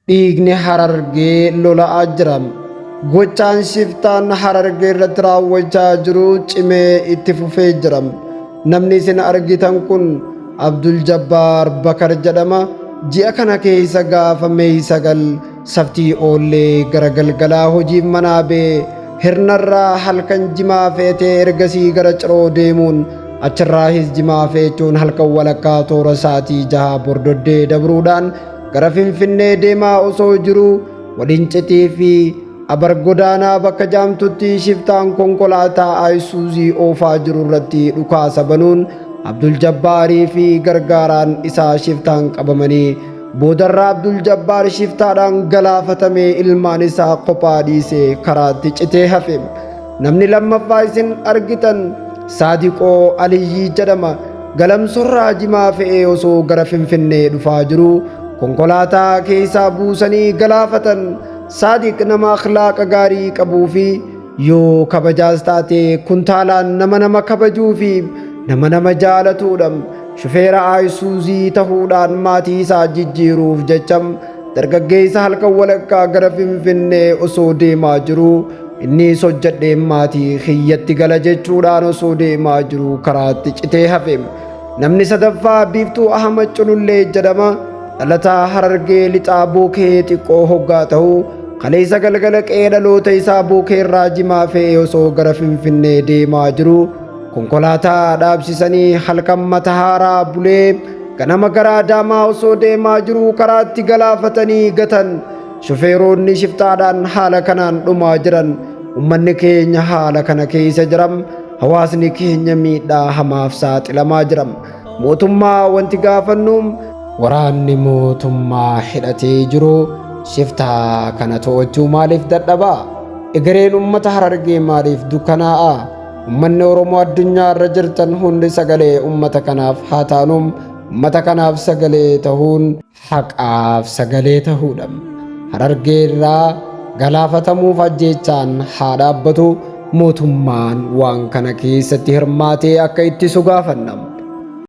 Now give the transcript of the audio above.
Dhiigni Harargee lola'aa jira. Gochaan shiftaan Harargee irratti raawwachaa jiru cimee itti fufee jira. Namni isin argitan kun Abdul Jabbaar Bakar jedhama. Ji'a kana keessa gaafa May 9 saftii oollee gara galgalaa hojiif manaa ba'e hirnarraa halkan jimaa fe'atee ergasii gara Ciroo deemuun achirraahis jimaa fe'achuun halkan walakkaa toora sa'aatii jaha bordoddee dabruudhaan gara Finfinnee deemaa osoo jiruu Walincitii fi Abargodaanaa bakka jaamtutti shiftaan konkolaataa Ayisuuzii oofaa jiru irratti dhukaasa banuun Abdul Jabbaarii fi gargaaraan isaa shiftaan qabamanii boodarra Abdul Jabbaar shiftaadhaan galaafatamee ilmaan isaa kophaa dhiisee karaatti citee hafe. Namni lammaffaa isin argitan Saadiqoo Aliyyii jedhama. Galamsorraa jimaa fe'ee osoo gara Finfinnee dhufaa jiru konkolaataa keessaa buusanii galaafatan. Saadiq nama akhlaaqa gaarii qabuu fi yoo kabajaas taate kuntaalaan nama nama kabajuu fi nama nama jaalatuudha. Shufeera Ayisuuzii tahuudhaan maatii isaa jijjiiruuf jecha dargaggeessa halkan walakkaa gara Finfinnee osoo deemaa jiru innis hojjedheen maatii kiyyatti gala jechuudhaan osoo deemaa jiru karaatti citee hafe. Namni sadaffaa Biiftuu Ahmad Culullee jedhama. Dhalataa Harargee Lixaa Bookee xiqqoo hoggaa ta'u kaleessa galgala qe'ee dhaloota isaa Bookee irraa jimaa fe'ee osoo gara Finfinnee deemaa jiru konkolaataa dhaabsisanii halkan Matahaaraa bulee ganama gara Adaamaa osoo deemaa jiru karaatti galaafatanii gatan. Shufeeroonni shiftaadhaan haala kanaan dhumaa jiran. Ummanni keenya haala kana keessa jira. Hawaasni keenya miidhaa hamaaf saaxilamaa jira. Mootummaa wanti gaafannu waraanni mootummaa hidhatee jiru shiftaa kana to'achuu maaliif dadhabaa? Egereen ummata Harargee maaliif dukkanaa'a? Ummanni Oromoo addunyaa irra jirtan hundi sagalee ummata kanaaf haa taanu. Ummata kanaaf sagalee tahuun haqaaf sagalee tahuudha. Harargee irraa galaafatamuuf ajjeechaan haa dhaabbatu. Mootummaan waan kana keessatti hirmaatee akka ittisu gaafanna.